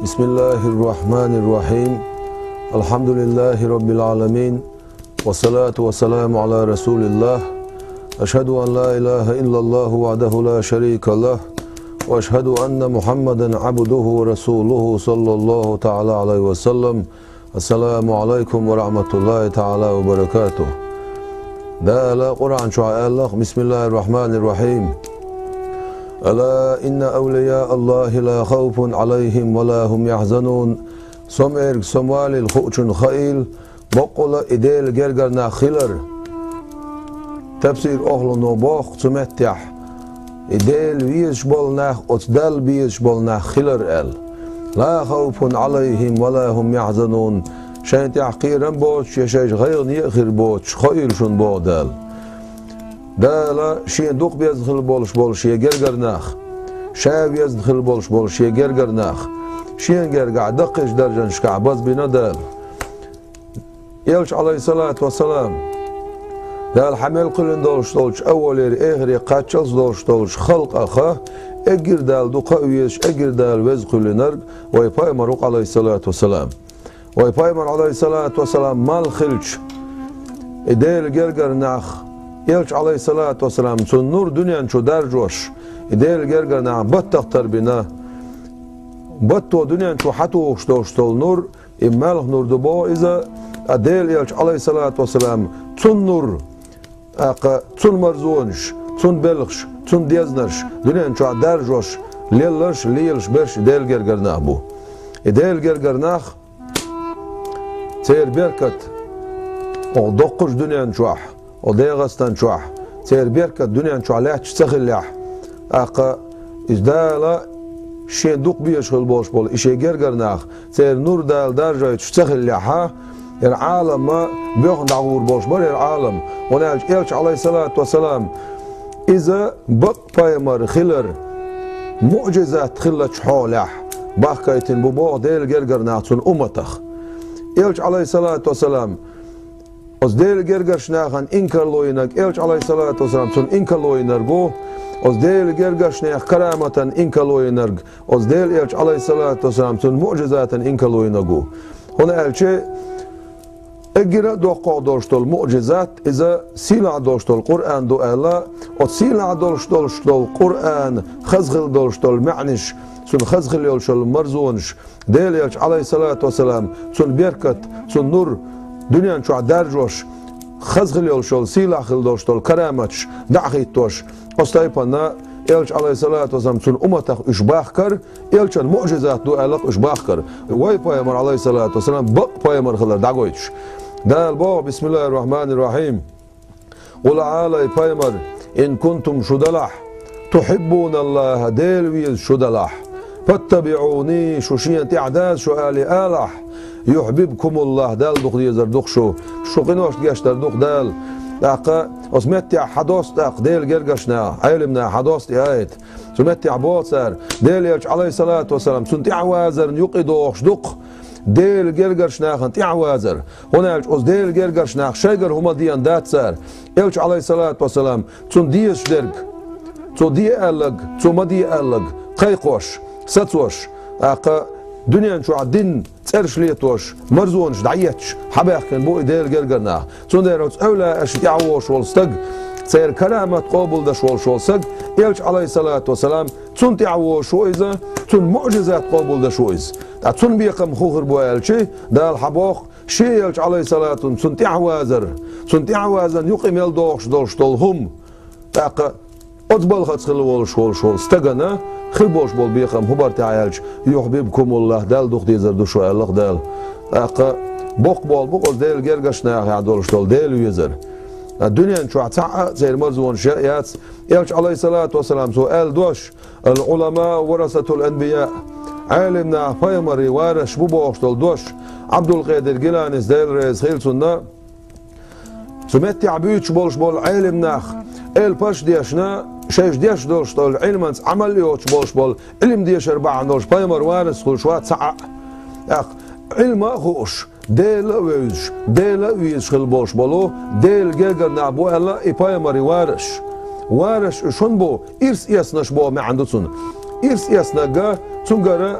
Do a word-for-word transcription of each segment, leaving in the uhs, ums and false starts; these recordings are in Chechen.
بسم الله الرحمن الرحيم. الحمد لله رب العالمين. والصلاة والسلام على رسول الله. أشهد أن لا إله إلا الله وحده لا شريك له. وأشهد أن محمدا عبده ورسوله صلى الله تعالى عليه وسلم. السلام عليكم ورحمة الله تعالى وبركاته. Дала Къуръан чу аьлла: بسم الله الرحمن الرحيم. ألا إن أولياء الله لا خوف عليهم ولا هم يحزنون. Со ма эрга, со ма валийла хуучунна хаийла, баккъала и Делан гергара нах хилар. Тафсир охлуно боху цу меттехь: и Дела везаш болу нах оцу Далла безаш болу нах хилар аьлла. لا خوف عليهم ولا هم يحزنون. Шайна тӀехь кхерам боцуш я шайша гӀайгӀане а хир боцуш, хаийла шуна боху Дала. Дала Шен дукха безна хила болуш болу Шен гергара нах, Ша везна хила болуш болу Шен гергара нах, Шен гергахь даккхийчу даржанашкахь базбина Дала. Элча, Ӏалайхиссалату вассалам, Дала хьан мел кхоьллина долуш долчу аввалера эхаре кхаччалц долуш долчу халкъаха эггара Дала дукха а везаш, эггара Дала веза кхоьллинарг вай пайхамар ву, Ӏалайхиссалату вассалам. Вай пайхамар, Ӏалайхиссалату вассалам, мел хилча, и Делан гергара нах, Элча, Ӏалайхиссалату вассалам, цуьнан нур дуьнен чу даржош, и Делан гергара нах баттах тарбина. Батто дуьнен чу хьатухуш долуш долу нур, и маьлхан нур ду боху иза, а Делан Элча, Ӏалайхиссалату вассалам, цуьнан нур, тӀаккха цуьнан марзонаш, цуьнан белхаш, цуьнан дезнарш дуьнен чохь даржош, лелларш, лелаш берш и Делан гергара нах бу. И Делан гергара нах, церан беркат оха доккхачу дуьнен чохь, оха ДегӀастан чохь, церан беркат дуьнен чохь лаьтташ ца хиллехь, тӀаккха иза Дала Шен дукха безаш хила болуш болу и Шен гергара нах, церан нур Дала даржойтуш ца хиллехьа, хӀара Ӏалам ма боьхна дӀагӀур болуш бара хӀара Ӏалам. ХӀунда аьлча Элча, Ӏалайхиссалату вассалам, иза бакъ пайхамар хилар муӀжизат хиллачу хьолехь бахкийтина бу боху Делан гергара нах цуьнан умматах. Элча, Ӏалайхиссалату вассалам, оцу Делан гергарчу нахана инкарло йинарг Элча, Ӏалайхиссалату вассалам, цунна инкарло йинарг ву, оцу Делан гергарчу нехан караматана инкарло йинарг оцу Делан Элча, Ӏалайхиссалату вассалам, цуьнан муӀжизатана инкарло йинарг ву. ХӀунда аьлча эггара а доккхагӀа долуш долу муӀжизат, иза сийлахь долуш долу Къуръан ду аьлла, оцу сийлахь долуш долуш долу Къуръан, хаза хила долуш долу маьӀнаш, цуьнан хаза хила йолуш йолу марзонаш, Делан Элча, Ӏалайхиссалату вассалам, цуьнан беркат, цуьнан нур дуьнен чохь даржош, хаза хила йолуш йолу, сийлахь хила долуш долу караматаш дӀа а хӀиттош, оцу тайпана Элча, Ӏалайхиссалату вассалам, цуьнан умматах уьш бахкар, Элчан муӀжизат ду аьлла уьш бахкар. Вай пайхамар, Ӏалайхиссалату вассалам, бакъ пайхамар хилар дӀагойтуш. Дала боху: بسم الله الرحمن الرحيم. Къул, Ӏалай, пайхамар, إن كنتم, шу далахь, تحبون الله, Дела везаш шу далахь, فاتبعوني, шу Шена тӀаьхьа даза шу, алий алахь, يحببكم الله, Далла дукха дезар ду-кх шу. Шун къиношна гечдар ду-кх Дала. ТӀаккха оцу меттехь хьадоссу тӀаккха Делан гергарчу наха, Ӏелам наха хьадоссу и аят. Цу меттехь боху цара: Делан Элча, Ӏалайхиссалату вассалам, цунна тӀаьхьавазарна юкъа догӀуш ду-кх Делан гергарчу нахана тӀаьхьавазар. ХӀунда аьлча оцу Делан гергарчу наха шайгара хӀума деана дац цара. Элча, Ӏалайхиссалату вассалам, цунна дезаш дерг, цо де аьлларг, цо ма де аьлларг кхайкхош, сацош, тӀаккха дуьнен чохь дин цӀераш летош, марзонаш дӀаетташ, хьабаьхкина бу и Делан гергара нах. Цундела оцу эвлаяашна тӀаьхьавогӀуш волу стаг, церан карамат къобалдеш волуш волу стаг, Элча, Ӏалайхиссалату вассалам, цунна тӀаьхьавогӀуш ву иза, цуьнан муӀжизат къобалдеш ву иза. Ткъа цунна бекхам хӀун хир бу аьлча, Дала хьабоху, Шен Элча, Ӏалайхиссалату, цунна тӀаьхьавазар, цунна тӀаьхьавазарна юкъа мел догӀуш долуш долу хӀума, тӀаккха оцу балхаца хила волуш волуш волу стагана хир болуш болу бекхам хӀун бара те аьлча, يحببكم الله, Далла дукха дезар ду шу, аьлла-кх Дала. ТӀаккха боккха болу бу оцу Делан гергарчу нахехь долуш долу Дела везар. Ткъа дуьнен чохь цхьаъ а церан марзонаш яц. Элча, Ӏалайхиссалату вассалам, цо аьлла дош: العلماء ورثة الأنبياء. Ӏелам нах пайхамарийн варасаш бу бохуш долу дош Ӏабдулкъедир Гиланис, Дела реза хила цунна, цу меттехь буьйцуш болуш болу Ӏелам нах, элпаш а дешна, шайша деш долуш долу Ӏилманца Ӏамал а йоцуш болуш болу, Ӏилма дешар бахьана долуш пайхамар варас хуьлуш вац цхьа а. ТӀаккха Ӏилма а хууш, Дела а вевзаш, Дела а везаш хила болуш болу, Делан гергара нах бу аьлла и пайхамарийн варасаш. Варасаш уьш хӀунда бу? Ирс эцнарш боху маьӀна ду цунна. Ирс эцнарг цуьнгара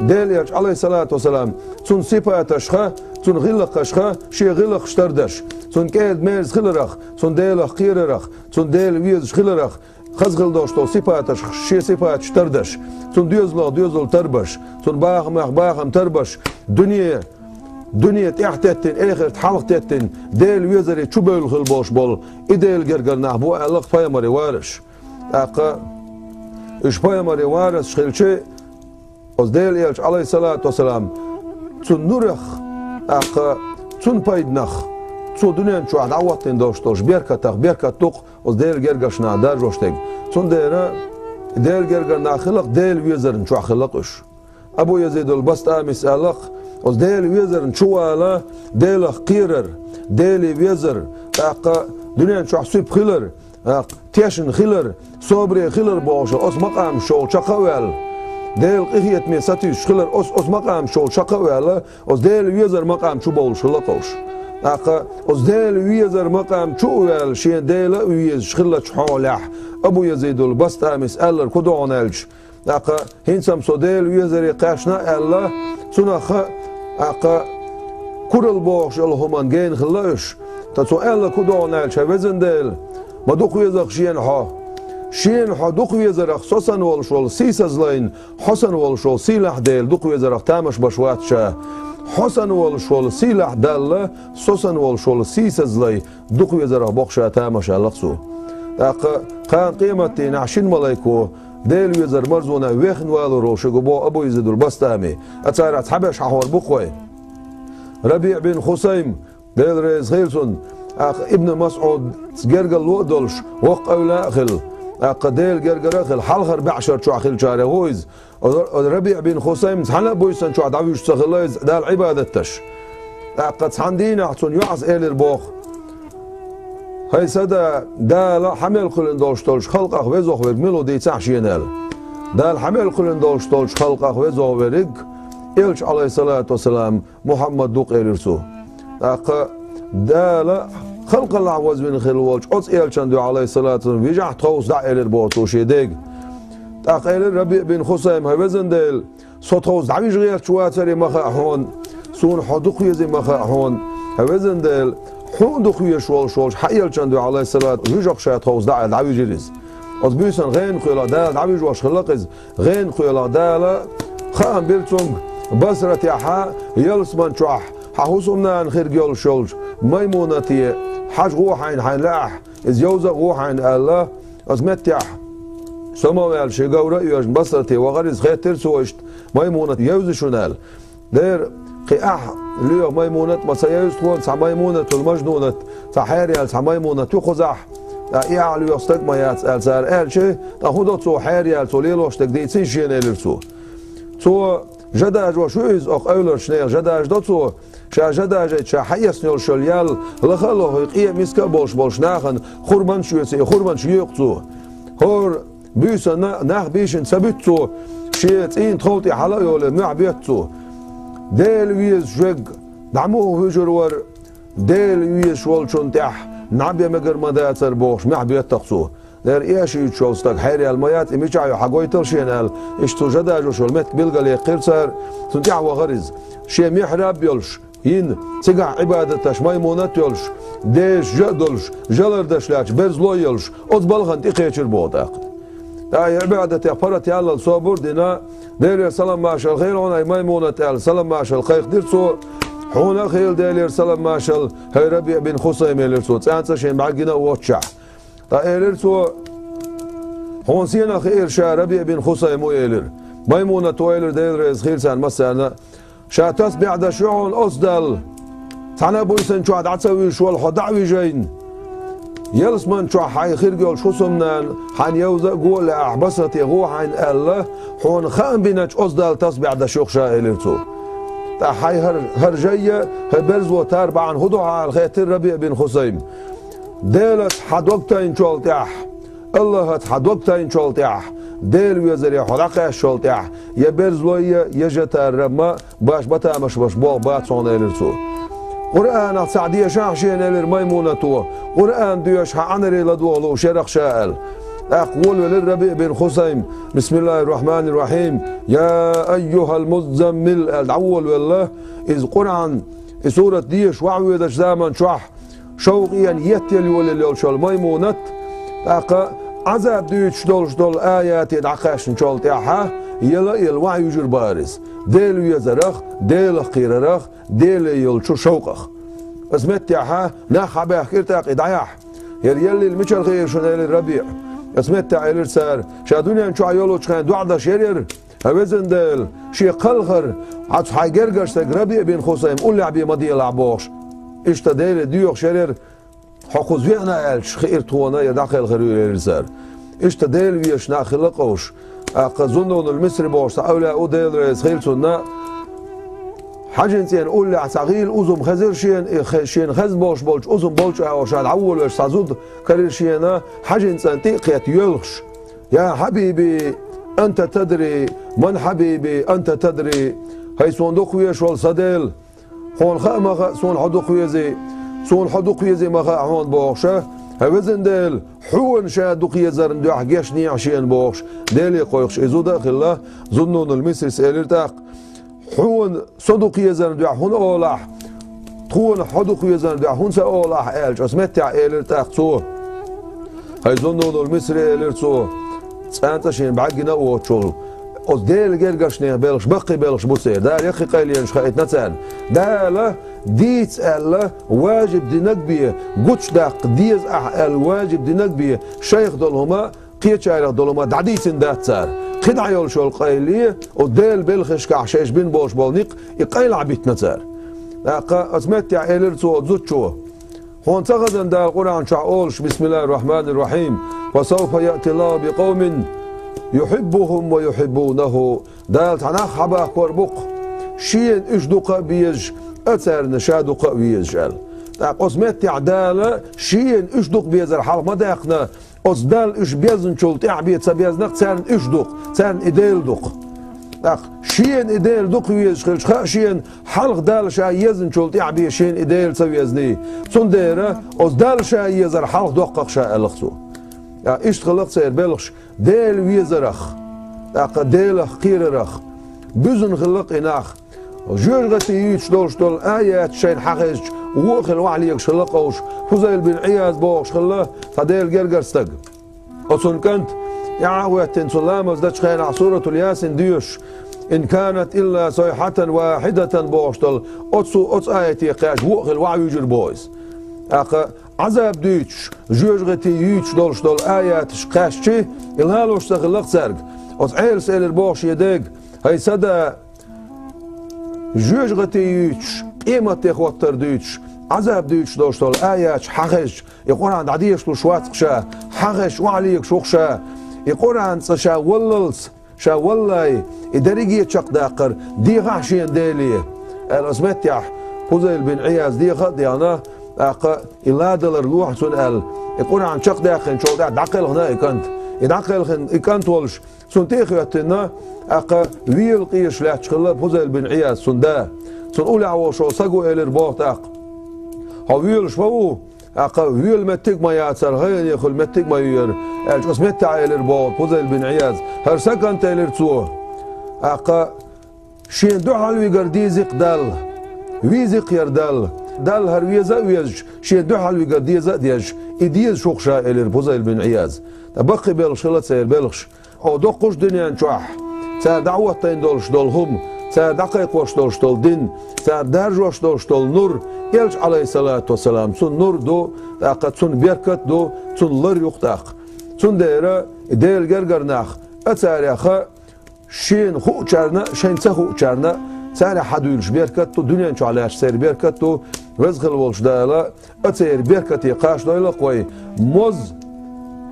Делан элча, Ӏалайхиссалату вассалам, цуьнан сипаташха, цуьнан гӀиллакхашха шен гӀиллакхаш тардеш, цуьнан кӀеда-мерза хиларах, цуьнан Делах кхерарах, цуьнан Дела везаш хиларах, хаза хила долуш долу сипаташха шен сипаташ тардеш, цуьнан доьзалах доьзал тарбеш, цуьнан бахамех бахам тарбеш, дуьне, дуьне тӀаьхьатеттина, эхарт хьалхатеттина, Делан везаре чубевлла хила болуш болу и Делан гергара нах бу аьлла-кх пайхамаран варас. ТӀаккха уьш пайхамаран варасаш хилча, оцу Делан элча, Ӏалайхиссалату вассалам, цуьнан нурех, тӀаккха цуьнан пайданах, цо дуьнен чохь дӀахӀоттийна долуш долуш беркатах беркат ду-кх оцу Делан гергарчу наха даржош дерг. Цундела Делан гергара нах хилла-кх, Делан везарна чохь хилла-кх уьш. Абу Язидул Бастамис аьлла-кх, оцу Делан везарна чу вала, Делах кхерар, Деле везар, тӀаккха дуьнен чохь суьпа хилар, тӀаккха тешна хилар, собаре хилар бохуш, оцу макъамашчу чохь чекх а ваьлла, Делан къинхетаме сатуьйсуш хилар, оцу, оцу макъамашчу чохь чекх а ваьлла, оцу Делан везар макъам чу бовлуш хилла-кх уьш. ТӀаккха оцу Делан везар макъам чу а ваьлла, шен Дела а везаш хиллачу хьолехь, Абу Язидул Бастамис аьлларг хӀун ду хьуна аьлча, тӀаккха хӀинца-м со Делан везаре кхаьчна аьлла, цунах а, тӀаккха куралла бохуш йолу хӀуманна гена хилла уьш. Ткъа цо аьлларг хӀун ду хьуна аьлча, хӀай везан Дела, ма дукха веза-кх шена хьо. Шена хьо дукха везарах со санна волуш волу сийсазлайна, хьо санна волуш волу сийлахь Дела дукха везарах тамаш беш вац ша. Хьо санна волуш волу сийлахь Далла, со санна волуш волу сийсазлай дукха везарах боккха ша тамаш аьлла-кх цо. ТӀаккха кхана къематдийнахь шина малайко Делан везар марзонах вехна валур волуш верг ву боху Абу Язидул Бастами. Ткъа царах цхьаберш хьахор бу-кх вай. РабиӀ бин Хусайм, Дела реза хила цунна, тӀаккха Ибн МасӀудца гергарло а долуш, воккха эвлаяъ а хилла, тӀаккха Делан гергара а хилла, хьалхара бӀешар чохь хиллачарех ву иза. Оцу РабиӀ бин Хусайм цхьана а буьйсанна чохь дӀавуьжуш ца хилла иза Далла Ӏибадат деш. ТӀаккха цхьана дийнахь цунна йоӀас элира боху: «ХӀай сан да, Дала хьан мел кхоьллина долуш долчу халкъах везох верг мила ву дийцахьа шена», – аьлла. «Дала хьан мел кхоьллина долуш долчу халкъах везох верг, элча, Ӏалайхиссалату вассалам, Мухьаммад ву-кх», – элира цо. ТӀаккха Дала халкъаллехь вазвина хилла волчу оцу элчан дуьхьа, Ӏалайхиссалату вассалам, вижахь тховса дӀа, элира боху цо шен дега. ТӀаккха элира РабиӀ бин Хусайм: «ХӀай везан Дела, со тховса дӀавижа гӀерташ вацаре ма хаьа хьуна, суна хьо дукха везий ма хаьа хьуна. ХӀай везан Дела, хьуна дукха везаш волуш волчу хьан элчан дуьхьа, Ӏалайхиссалату, вижа-кх ша тховса дӀа», – аьлла, дӀавижира иза. Оцу буьйсанна гӀенах кхоьллина Дала дӀавижош хилла-кх иза. ГӀенах кхоьллина Дала хаам бира цуьнга, Басратехь ялсаман чохь хьан хӀусамнана хирг йолуш йолчу Маймунате хьажа гӀо хьайна, хьайна лаахь, иза йовза а гӀо хьайна аьлла, оцу меттехь со ма ваьлла, шен говра а йоьжна, Басрате вахара иза. Хаьттира цо иштта Маймунат: «Евзий шуна?» – аьлла. «Дера, кхин ахь лоьху Маймунат ма ца евза тхуна, цхьа Маймунатул Мажнунат, цхьа хьераяьлла цхьа Маймунат ю кхузахь, ткъа и ахь лоьху стаг а ма яц», – аьлла цара аьлча, «Ткъа хӀун до цо хьераяьлла, цо лелош дерг дийций шена?» – элира цо. «Цо жа дажош ю иза, оха эвларчу нехан жа дажадо цо, ша жа дажийта ша хьаэцна йолуш йолу ял лаха а лохий, къе а миска а болуш болчу нахана хурманаш а оьций, хурманаш йоькъу цо. ХӀора буьйсанна нах бийшина ца буьту цо, шен цӀийнан тхов тӀе хьала а йолий, мохь бетту цо. Дела везаш верг дӀа муха вуьжур вара, Дела везаш волчунна тӀехь наб ян мегар ма дацара бохуш, мохь бетту-кх цо. Дера, эшийчу йолу стаг хьераяьлла ма яц, и мичахь ю, хьагойтал шена», – аьлла, иштта цо жа дажош йолу меттиг билгалъяьккхира цара, цунна тӀаьхьа вахара иза. Шен михьраб йолуш, йина, цигахь Ӏибадат деш Маймунат йолуш, дешаш жа а долуш, жа лардеш лаьтташ берзло а йолуш, оцу балхана тӀекхечира боху тӀаккха. ТӀаккха и Ӏибадатех паргӀат яллал собар а дина, Делера салам-маршалла хуьлда хьуна, хӀай Маймунат, аьлла, салам-маршалла кхайкхадира цо. «Хьуна а хуьлда Делера салам-маршалла, хӀай РабиӀ бин Хусайм», – элира цо, цӀенца шен бӀаьрг гина а воццушехь. ТӀаккха элира цо: «Хьуна сенах хиира ша РабиӀ бин Хусайм ву?» – элира. Маймунато элира, Дела реза хуьлда царна массарна: «Ша тасбихь деш ю хьуна оцу Далла, цхьана а буьйсанна чохь дӀа ца вуьжуш волу хьо дӀа а вижийна, ялсаман чохь хьайн хирг йолчу хӀусамнана хьайна йовза а гӀо а лаахь, Басрате гӀо хьайна аьлла, хьуна хаам биначу оцу Далла тасбихь деш ю-кх ша», – элира цо. «Ткъа хьайн хӀара, хӀара жай а, хӀара берзло тар бахьана хӀун ду хьан?» – аьлла, хаьттира РабиӀ бин Хусайма. «Делаца хьан дог тайначул тӀаьхьа, Аллахьаца хьан дог тайначул тӀаьхьа, Дела везаре хьо дӀакхаьчначул тӀаьхьа, я берзло а, я жа тар а ма баш, батамаш баш болх бац хьуна», – элира цо. «Къуръанах цхьаъ дешахьа шена», – элира Маймунато, «Къуръан доьшуш хьан Ӏаьнаре ладогӀа лууш ярах ша», – аьлла. ТӀаккха волавелира Рабиъ бин Хусайм: «Бисмиллахир-рахманир-рахим, я айюхал-муззаммил», аьлла, дӀаволавелла. Иза Къуръан, и сурат дешаш ваьӀведачу заман чохь шовкъе еттаелла йолаелла йолчул Маймунат, тӀаккха Ӏазап дуьйцуш долуш долу аятий дӀакхаьчначул тӀаьхьа, ела а елла, ваьӀ вуьжур бара иза, Дела везарах, Делах кхерарах, Деле йолчу шовкъах. Оцу меттехьа нах хьабаьхкира тӀаккха и дӀаяхьа. «ХӀара еллийла мичара хиира шуна?» — элира Рабиъ. Оцу меттехь элира цара: «Ша дуьнен чохь йолучу хенахь доӀа деш яра хӀара, хӀай везан Дела, шен кхалхар, хьаца хьайн гергара стаг Рабиъ бин Хусайм уллехь бен ма делахь», — бохуш. Иштта Деле доьхуш яра хӀара, хьо кхуза веана аьлча, хиира тхуна, я дӀакхелхар вуьйр, элира цара. Иштта Дела везаш нах хилла къовш. ТӀаккха Зуннунул Мисри бохуш цхьа эвлаяъ ву, Дела реза хила цунна, Хьаьжин цӀенна уллехь цхьа гӀийла узум хезира шена, и хе-, шена хезна болуш болчу узум болчу агӀор ша дӀаволавеш цхьа зуда карийра шена, Хьаьжин цӀанна тӀе а кхетта йоьлхуш: «Я хьабиби, анта тадри, ман хьабиби, анта тадри, хӀай суна дукха везаш волу сан Дела, хьуна хаа ма хаьа суна хьо дукха везий, суна хьо дукха везий ма хаьа хьуна», — бохуша, «хӀай везан Дела, хьуна ша дукха езарна дуьхьа гечдехьа шена», — бохуш, Деле кхойкхуш и зуда а хилла. Зуннунул Мисрис элира тӀаккха: «Хьуна со дукха езарна дуьхьа хӀунда олу ахь? Тхуна хьо дукха везарна дуьхьа хӀунда ца олу ахь?» — аьлча, оцу меттехь элира тӀаккха цо: «ХӀай Зуннунул Мисри, — элира цо, — цкъа а шена бӀаьргина а воцучул, оцу Делан гергарчу нехан белхаш баккхий белхаш бу церан. Дала яккхий къайленаш хаийтина царна. Дала дийца аьлла, важиб динарг бен, гучудаккха деза ахь аьлла, важиб динарг бен, шайх долу хӀума, кхечарах долу хӀума дӀадийцина дац цара. Кхин дӀа йолуш йолу къайле, оцу Делан белхашкахь шайша бина болуш болу некъ, и къайлахь биттина цара». ТӀаккха оцу меттехь элира цо оцу зудчо: «Хьуна ца хазна Дала Къуръан чохь олуш: „Бисмиллахир-рахманир-рахим. Ва сауфа яъти Аллаху би къавмин юхиббухум ва юхиббунаху“, Дала цхьа нах хьабахкор бу-кх, шена уьш дукха а безаш, а царна ша дукха а везаш», — аьлла. ТӀаккха оцу меттехь Дала шена уьш дукха безар хьалха ма даьккхина, оцу Далла уьш безначул тӀаьхьа бен ца безнарг царна уьш ду-кх, царна и Дела ду-кх. ТӀаккха шена и Дела дукха везаш хилча, хаьа шена, хьалха Далла ша езначул тӀаьхьа бен шена и Дела ца везний. Цундела оцу Далла ша езар хьалха доккху-кх ша, аьлла-кх цо. ТӀаккха иштта хилла-кх церан белхаш Дела везарах, тӀаккха Делах кхерарах. Буьзна хилла-кх и нах. Жоьжахати юьйцуш долуш долу аяташ шайна хьахезча, вон а хилла ваьӀ легаш хилла къовш, Фузайл бин Ӏияз бохуш хилла цхьа Делан гергара стаг. Оцунна кӀант, тӀаьхьа а хӀоьттина, цу ламаз дечу хенахь Суратул Ясин доьшуш: «Ин канат илла сайхьатан вахьидатан», — бохуш долу оцу, оцу аяте кхаьчча, вон а хилла ваьӀ вуьжур боху иза. ТӀаккха Ӏазап дуьйцуш, жоьжахати юьйцуш долуш долу аяташ кхаьчча, и лалош ца хилла-кх цаьрга. Оцу Ӏелас элира боху шен дега: «ХӀай сан да, жоьжахати юьйцуш, къематде хӀоттар дуьйцуш, Ӏазап дуьйцуш долуш долу аяташ хьахезча, и Къуръан дӀадешалуш вац-кх ша, хьахезча ваьӀ легаш ву-кх ша, и Къуръан цкъа ша валлалц, ша валлай, и дерриге а чекхдаккхар дехахьа шена Деле», — аьлла, оцу меттехь Фузайл бин Ӏияз деха а дехна, тӀаккха и ладалар лохьа цунна аьлла, и Къуръан чекхдаьккхинчул тӀаьхьа дӀакхелхина и кӀант. И дӀакхелхина и кӀант волуш, цунна тӀе а хӀоьттина, тӀаккха вела къезаш лаьтташ хилла Фузайл бин Ӏияз, цуьнан да. Цунна уллехь волуш волу саго элира боху тӀаккха: «Хьо воьлуш ма ву, тӀаккха воьлу меттиг а ма яцара, гӀайгӀане хуьлу меттиг а ма ю хӀара», — аьлча, оцу меттехь элира боху Фузайл бин Ӏияз: «ХӀара сан кӀант, — элира цо, — тӀаккха шена дуьхьал вигар деза-кх Далла, веза-кх хӀара Далла. Далла хӀара веза а везаш, шена дуьхьал вигар деза а дезаш, и дезаш ву-кх ша», — элира Фузайл бин Ӏияз. Ткъа баккхий белхаш хилла церан белхаш. О, доккхуш дуьнен чохь цара дӀахӀоттийна долуш долу хӀума, цара дӀакхайкхош долуш долу дин, цара даржош долуш долу нур, Элча, Ӏалайхиссалату вассалам, цуьнан нур ду, тӀаккха цуьнан беркат ду, цуьнан лар ю-кх тӀаккха. Цундела и Делан гергара нах, а царех шена хуучарна а, шайна ца хуучарна а, царех хьадуьйлуш беркат ду, дуьнен чохь лаьтташ церан беркат ду, Веза хилла волчу Дала а церан беркате кхачадойла-кх вай. Моза,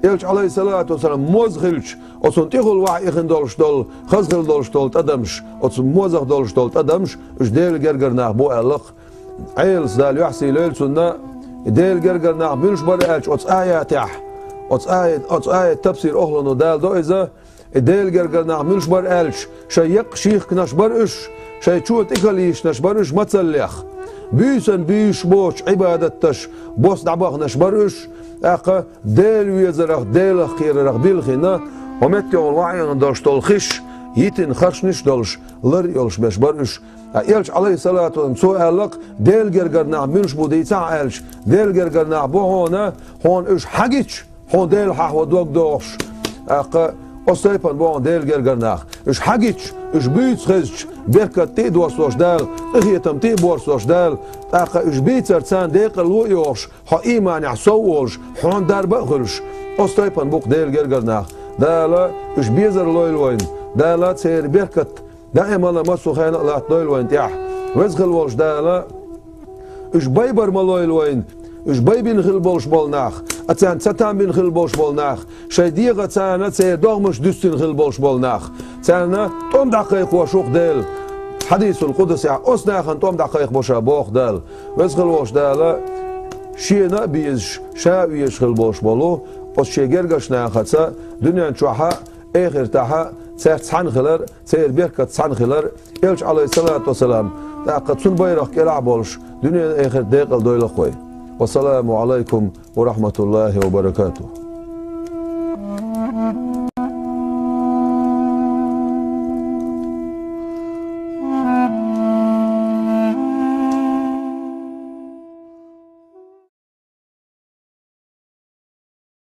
Элча, Ӏалайхиссалату вассалам, моза хилча, оцунна тӀехула ваьӀ ихина долуш долу, хаза хилла долуш долу тӀадамаш, оцу мозах долуш долу тӀадамаш, уьш Делан гергара нах бу аьлла-кх. Ӏелас, Дала юьхь сийлойла цунна, Делан гергара нах муьлш бара аьлча, оцу аятехь, оцу аят, оцу аят тафсир охлано даладо иза, И Делан гергара нах муьлш бара аьлча, шайн екъа шийхкинарш бара уьш, шайн чо тӀекалйийшнарш бара уьш мацаллех. Буьйсанна буьйсуш боцучу Ӏибадаташ бос дӀабаханарш бара уьш, ТӀаккха Дела везарах, Делах кхерарах билхина, хӀокху меттехула ваӀиъна долуш долу хиш, йитина харшнаш а долуш, лар а йолуш берш бара уьш. Ткъа Элча, Ӏалайхиссалату вассалам, цо аьлла-кх, Делан гергара нах муьлш бу дийцахьа аьлча, Делан гергара нах бу хьуна, хьуна уьш хьагича, хьуна Дела хьахо дог дохуш. ТӀаккха оцу тайпана бу хьуна Делан гергара нах. Уьш хьагича, уьш буьйцу хезча, беркат тӀе а доссош Дала, къинхетам тӀе а боссош Дала, тӀаккха уьш бийцар царна декъалло а йохуш, хьо ийманехь сов а волуш, хьуна дарба а хуьлуш, оцу тайпана бу-кх Делан гергара нах. Дала уьш безар лойла вайна. Дала церан беркат даималла массо а хенахь а латтадойла вайна тӀехь. Веза хилла волчу Дала уьш байбар ма лойла вайна. Уьш байбина хилла болуш болу нах, а царна цатам бина хилла болуш болу нах, шайн дегӀан царна церан догӀмаш дуьстина хилла болуш болу нах, царна тӀом дӀакхайкхош ву-кх Дела. Хьадисул къудсехь оцу нахана тӀом дӀакхайкхабо ша, боху Дала. Веза хилла волчу Дала шена а безаш, ша а везаш хилла болуш болу оцу шен гергарчу нахаца дуьнен чохь а, эхартахь а цаьрца цхьаьна хилар, церан беркат цхьаьна хилар, Элча, Ӏалайхиссалату вассалам, тӀаккха цуьнан байракх кӀелахь а болуш, дуьненан, эхартан декъалдойла-кх вай. Вассаламу Ӏалайкум ва рахьматуллахӀи ва баракатухӀ.